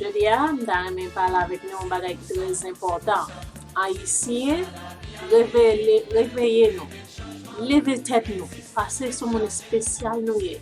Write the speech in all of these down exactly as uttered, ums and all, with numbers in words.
Jodi a, m ta renmen pale avèk nou yon bagay ki trè enpòtan. Ayisyen, revele, reveye nou. Leve tèt nou. Pase sou moun espesyal nou ye.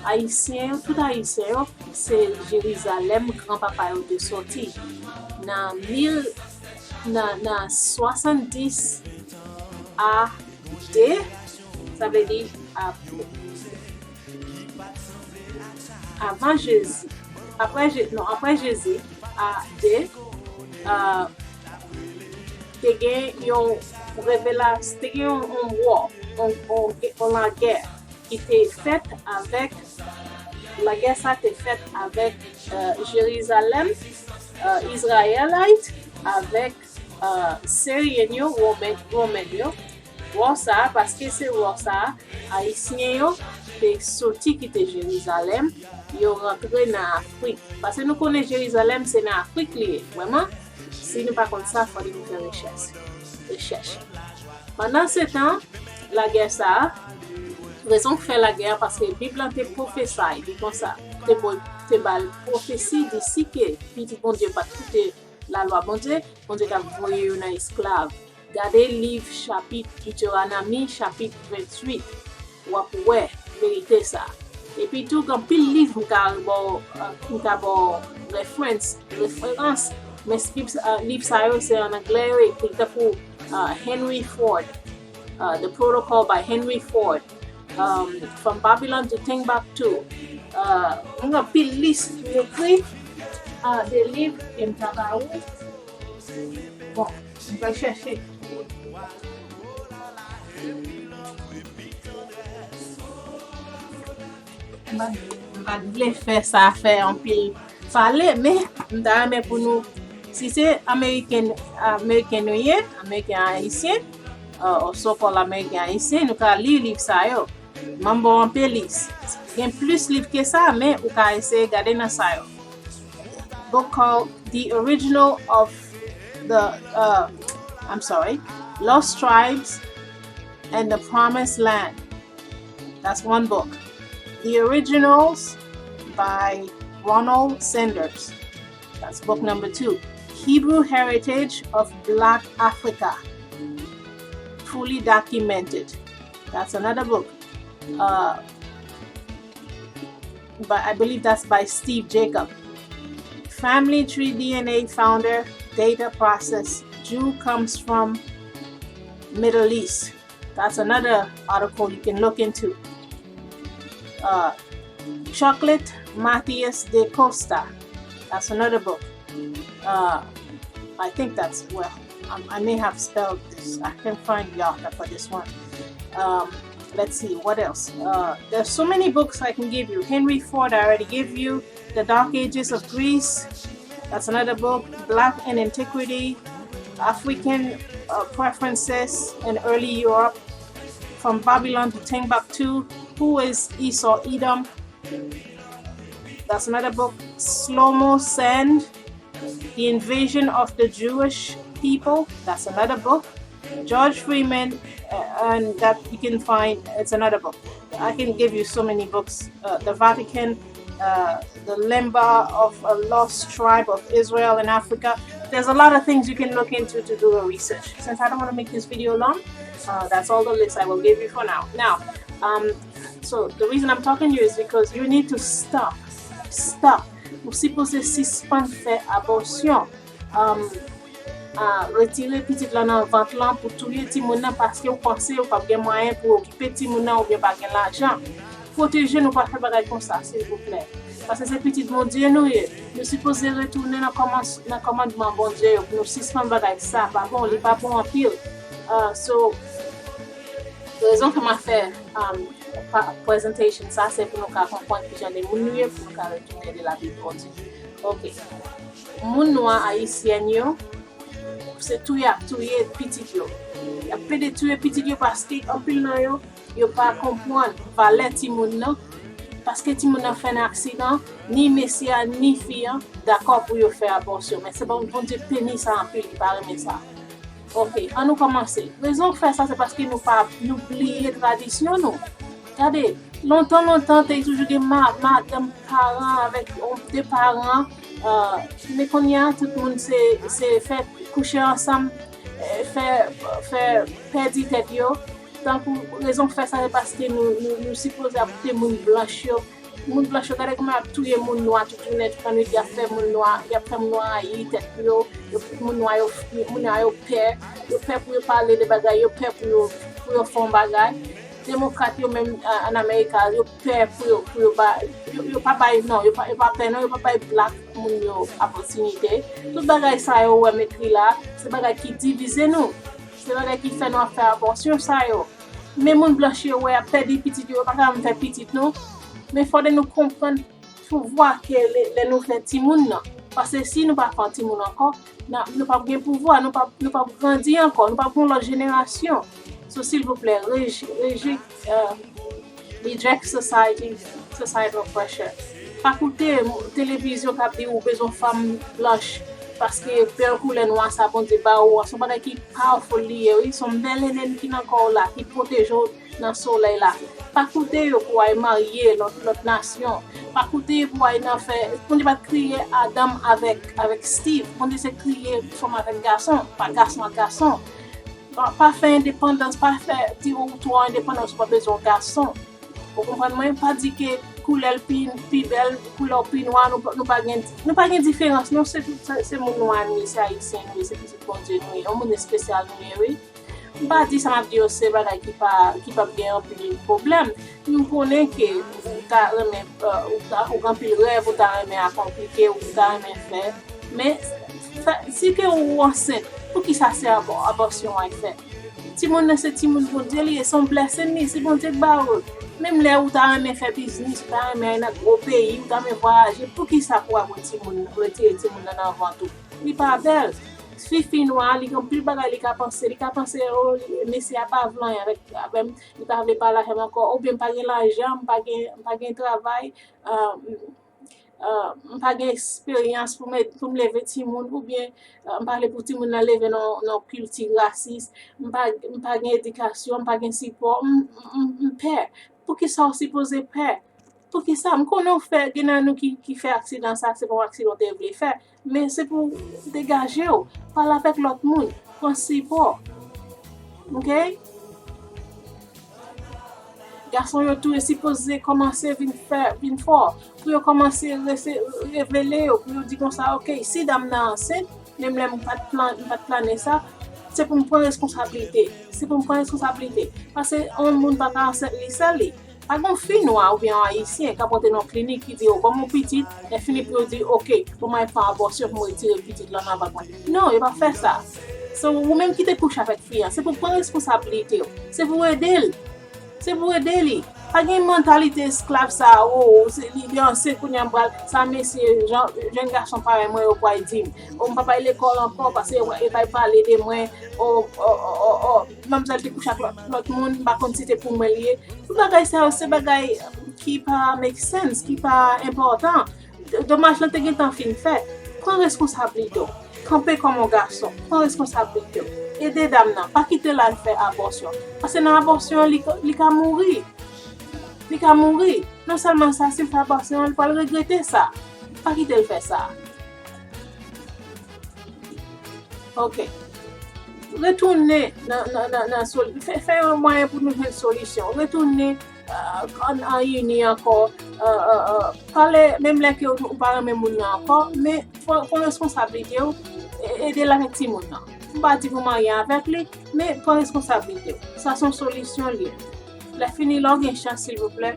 Ayisyen yo, tout Ayisyen yo, se Jerizalèm granpapa yo te sòti. Nan mil, nan, nan swasanndis A D, sa vle di, a, avan Jezi, apre Je-, non, apre Jezi, A D, euh, te gen yon revelas-, te gen yon, yon wò, yon, yon, yon lagè ki te fèt avèk, lagè sa te fèt avèk, euh, Jerizalèm, euh, Izrayelit, avèk, euh, Siryen yo, Women, Women yo. Wò sa a, paske se wò sa a, Ayisyen yo te soti kite Jerizalèm, yo rantre nan Afrik. Paske nou konnen Jerizalèm se nan Afrik li ye, vrèman. Si nou pa konn sa, fò nou fè rechèch. Rechèch. Pandan se tan, lagè sa a, rezon k fè lagè a, paske Bib lan te pwofesay, li konsa, te bo-, te ba l pwofesi, di si ke pitit Bondye pa t koute lalwa Bondye, Bondye t ap voye yo nan esklav. Gade liv chapit Deuteronomy, chapit venntuit, w ap wè verite sa. Epi tou, gen anpil liv m ka ba w, euh, m ka ba w reference, referans, men liv, euh, liv sa yo se an anglè yo ekri, tankou, euh, Henry Ford, euh, The Protocol by Henry Ford, um, From Babylon to Timbuktu. Uh, m gen anpil lis m ekri, uh, de liv ke m ta ba ou. Bon, m pral chèche. M pa, m pa t vle fè sa fè anpil pale, men m ta renmen pou nou, si se Ameriken, Ameriken nou ye, Ameriken Ayisyen, uh, ou so-called Ameriken Ayisyen, nou ka li liv sa yo. M ap ba w anpil lis. Gen plis liv ke sa, men ou ka eseye gade nan sa yo. Book called The Original of the, uh, I'm sorry, Lost Tribes and the Promised Land. That's one book. The Originals by Ronald Sanders. That's book number two. Hebrew Heritage of Black Africa, Fully Documented. That's another book. Uh, but I believe that's by Steve Jacob. Family Tree D N A Founder, Data Process, Jew Comes From Middle East. That's another article you can look into. Uh, Chocolate Mathias da Costa. That's another book. Uh, I think that's, well, I, I may have spelled this. I can find the author for this one. Um, let's see, what else? Uh, there's so many books I can give you. Henry Ford, I already gave you. The Dark Ages of Greece. That's another book. Black in Antiquity, African, uh, Preferences in Early Europe, From Babylon to Timbuktu, Who is Esau Edom? That's another book. Shlomo Sand, The Invasion of the Jewish People. That's another book. George Freeman, uh, and that you can find, it's another book. I can give you so many books. Uh, the Vatican, uh, the Limba of a Lost Tribe of Israel in Africa. There's a lot of things you can look into to do a research. Since I don't want to make this video long, uh, that's all the list I will give you for now. Now, um, so the reason I'm talking to you is because you need to stop. Stop. Ou sipoze sispann fè abòsyon. Um, a, retire pitit lan nan vant lan pou touye timoun nan paske ou panse ou p ap gen mwayen pou okipe timoun nan oubyen pa gen lajan. Pwoteje nou, pa fè bagay konsa, silvouplè. Paske se pitit Bondye nou ye. Nou sipoze retounen nan kòmans-, nan kòmandman Bondye yo pou nou sispann bagay sa. Pa bon, li pa bon anpil. Uh, so, rezon ke m ap fè, um, pa-, presentation sa, se pou nou ka konprann ki jan de moun nou ye, pou nou ka retounen de la Bib Bondye. Ok. Moun nwa ayisyèn yo, se touye y ap touye pitit yo. Y ap plede touye pitit yo paske anpil nan yo, yo pa konprann valè timoun nan. Paske timoun nan fè nan aksidan, ni mesye a, ni fi an dakò pou yo fè abòsyon. Men se bon, Bondye peni sa anpil, li pa renmen sa. Ok, ann nou kòmanse. Rezon k fè sa, se paske nou pa, nou bliye tradisyon nou. Gade, lontan, lontan, te toujou gen ma-, madanm paran avèk yon, de paran, Men kounye a, tout moun se, se fè kouche ansanm, fè, fè pèdi tèt yo. Tankou rezon k fè sa, se paske nou, nou, nou sipoze ap koute moun blanch yo. Moun blanch yo, gade kòman y ap touye moun nwa tout jounen, tout lannwit, y ap fè moun nwa, y ap fè moun nwa rayi tèt yo, yo, moun nwa yo, moun nwa yo pè, yo pè pou yo pale de bagay, yo pè pou yo, pou yo fè yon bagay. Demokrat yo menm, a, ann Amerika, yo pè pou yo, pou yo ba, yo, yo pa bay, non, yo pa, yo pa pè, non, yo pa bay blak moun yo opòtinite. Tout bagay sa yo ou wè m ekri la, se bagay ki divize nou. Se bagay ki fè nou ap fè abòsyon sa yo. Men moun blanch yo wè ap pèdi pitit yo, yo pa ka menm fè pitit non. Men fòde nou konprann pouvwa ke lè, lè nou fè timoun nan. Paske si nou pa fè timoun ankò, n a, nou p ap gen pouvwa, nou p ap, nou p ap grandi ankò, nou p ap gen lòt jenerasyon. So, silvouplè, reji, reji, uh, reject society, societal pressure. Pa koute televizyon k ap di ou bezwen fanm blanch, paske bèl koulè nwa sa Bondye ba ou an, se yon bagay ki powerful li ye, wi, se yon bèl enèji ki nan kò w la, ki pwoteje w nan solèy la. Pa koute yo pou w al marye lòt, lòt nasyon. Pa koute yo pou w al nan fè, Bondye pa t kreye Adam avèk, avèk Steve. Bondye se kreye fanm avèk gason, pa gason ak gason. Pa, pa fè endepandans, pa fè di ou twò endepandan, ou pa bezwen gason. Ou konprann mwen? Pa di ke koulè l pi, pi bèl, koulè w pi nwa, nou, nou pa gen, nou pa gen diferans non, se, se, se moun nwa nou ye, se ayisyen nou ye, se pitit Bondye nou ye, yon moun espesyal nou ye, wi. M pa di sa m ap di yo se bagay ki pa, ki p ap gen anpil pwoblèm. M konnen ke ou ta renmen, uh, ou ta, ou gen anpil rèv, ou ta renmen akonpli, ke ou ta renmen fè. Men, fè, si ke ou ansent, poukisa se abò-, abòsyon w al fè? Timoun nan se timoun Bondye li ye, se yon blessing li, se Bondye k ba ou l. Menm lè ou ta renmen fè biznis, ou ta renmen al nan gwo peyi, ou ta renmen vwayaje, poukisa pou w ap wè timoun, retire timoun nan nan vant ou? Li pa bèl. Fi, fi nwa, li gen anpil bagay li ka panse. Li ka panse, o, mesye a pa vle anyen avèk, avè m, li pa vle pale avè m ankò, oubyen m pa gen lajan, m pa gen, m pa gen travay, uh, uh, m pa gen eksperyans pou m, pou m leve timoun, oubyen, uh, m pa vle pou timoun nan leve nan, nan kilti rasis, m pa, m pa gen edikasyon, m pa gen sipò, m, m, m pè. Poukisa w sipoze pè? Poukisa? M konnen w fè, gen nan nou ki, ki fè aksidan sa, se pa yon aksidan w te vle fè. Men se pou w degaje w, pale avèk lòt moun, pran sipò. Oke? Gason yo tou, yo sipoze kòmanse vin fè, vin fò. Pou yo kòmanse rese-, revele yo, pou yo di konsa, oke, si dam nan ansent, menm lè m pa t plan-, m pa t plane sa, se pou m pran responsablite. Se pou m pran responsablite. Paske yon moun pa ka ansent li sèl li. Pa gen yon fi nwa oubyen yon ayisyen k ap rantre nan yon klinik ki di, o, ban m yon pitit, lè fini pou yo di, oke, bon, m al fè abòsyon pou m retire pitit lan nan vant mwen. Non, yo p ap fè sa. Se ou menm ki te kouche avèk fi an. Se pou w pran responsablite w. Se pou w ede l. Se pou w ede li. Pa gen mantalite esklav sa, o, o, se li, li ansent kounye a m pral, sa mesye, jan, jèn gason parèy mwen yo pral di m. O, m pa pral lekòl ankò, paske yo, yo pral pale de mwen. O, o, o, o, o, manmzèl te kouche ak lòt, lòt moun, m pa konn si te pou mwen li ye. Tout bagay sa yo, se bagay ki pa make sense, ki pa enpòtan. D-, domaj lan te gentan fin fèt. Pran responsablite w. Kanpe kòm yon gason. Pran responsablite w. Ede dam nan. Pa kite l al fè abòsyon. Paske nan abòsyon an, li, li ka mouri. Li ka mouri. Non sèlman sa, si l fè abòsyon an, li pral regrete sa. Pa kite l fè sa. Oke. Retounen nan, nan, nan, nan sol-, fè, fè yon mwayen pou nou jwenn solisyon. Retounen, euh, ann, ann ini ankò, euh, euh, euh, pale, menm lè ke ou, ou pa renmen moun nan ankò, men pran, pran responsablite w, e-, ede l avèk timoun nan. M pa di pou marye avèk li, men pran responsablite w. Sa se yon solisyon li ye. Lè fini, lè w gen chans, silvouplè,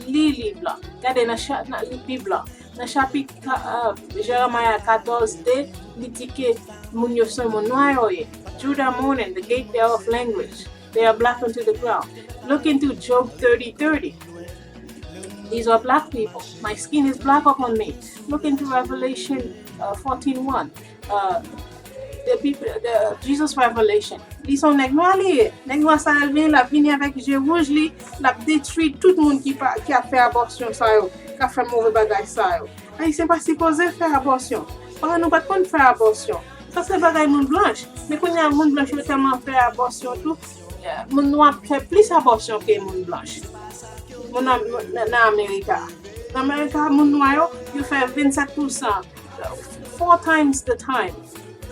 li liv la. Gade nan cha-, nan, li Bib la. Nan chapit ka-, euh, Jeremaya katòz de, li di ke moun yo se moun nwa yo ye. Judah mourning, the gate thereof languish. They are black unto the ground. Look into Job thirty thirty. These are black people. My skin is black upon me. Look into Revelation, uh, fourteen one. Uh, the people, the Jesus Revelation. Li se yon nèg nwa li ye. Nèg nwa sa lè l vini, l ap vini avèk je wouj li, l ap detwi tout moun ki pa, ki ap fè abòsyon sa yo, k ap fè move bagay sa yo. Ayisyen pa sipoze fè abòsyon. Paran nou pa t konn fè abòsyon. Sa se bagay moun blanch. Men kounye a, moun blanch yo tèlman fè abòsyon tou, moun nwa fè plis abòsyon ke moun blanch. Moun nan, nan, nan Amerika. Nan Amerika, moun nwa yo, yo fè vennsèt pousan, four times the time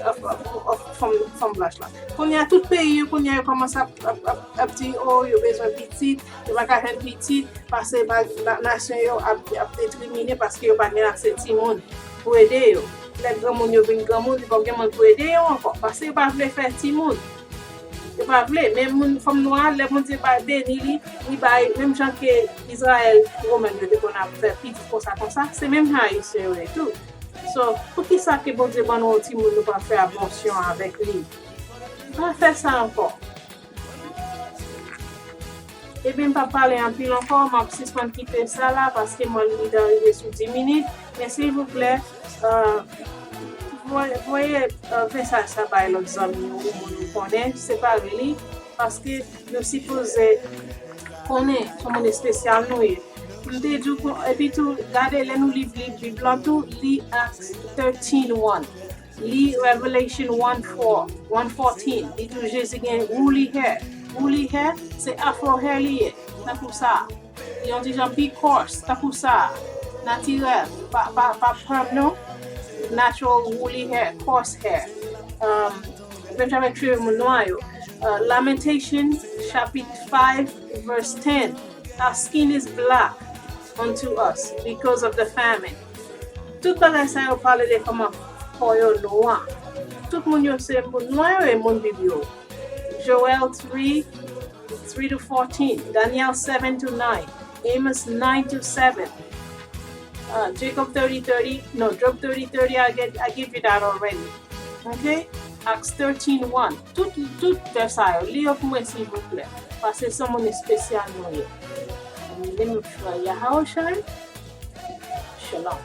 of, of, of fanm, fanm blanch la. Kounye a, tout peyi yo, kounye a, yo kòmanse ap, ap, ap, ap di, oh, yo bezwen pitit, yo pa ka jwenn pitit, paske ba, na, nasyon yo ap, ap detrimine paske yo pa gen ase timoun pou ede yo. Lè granmoun yo vin granmoun, li pa gen moun pou ede yo ankò, paske yo pa vle fè timoun. Yo pa vle, men moun, fanm nwa, lè Bondye bay, beni li, li bay, menm jan ke Izrayèl, Women yo te konn ap fè pitit konsa, konsa, se menm jan Ayisyen yo ye tou. So, poukisa ke Bondye ban nou yon timoun, nou pa fè abòsyon avèk li? Pa fè sa ankò. Ebyen, m p ap pale anpil ankò, m ap sispann kite sa la, paske mwen li rive sou dis minit. Men silvouplè, euh, voye, voye, euh, mesaj sa bay lòt zanmi nou, moun nou konnen, separe li, paske nou sipoze konnen se moun espesyal nou ye. M te di w, epi tou, gade lè nou li Bib, Bib lan tou, li Acts thirteen one. Li Revelation one four, one fourteen. Li di w Jezi gen woolly hair. Woolly hair, se afro hair li ye. Tankou sa. Li yon ti jan pi coarse, tankou sa. Natirèl. Pa, pa, pa perm non. Natural woolly hair, coarse hair. Um, menm jan avèk cheve moun nwa yo. Uh, Lamentation, chapit five, verse ten. Our skin is black unto us because of the famine. Tout bagay sa yo pale de kòman po yo nwa. Tout moun yo se moun nwa yo e moun Bib yo. Joel three, three to fourteen, Daniel seven to nine, Amos nine to seven, uh, Jacob thirty thirty, no, Job thirty thirty, I, get, I give you that already. Ok? Acts thirteen one. Tout, tout vè sa yo, li yo pou mwen, silvouplè. Paske se moun espesyal nou ye. Li menm frè Yahawashai. Shalom.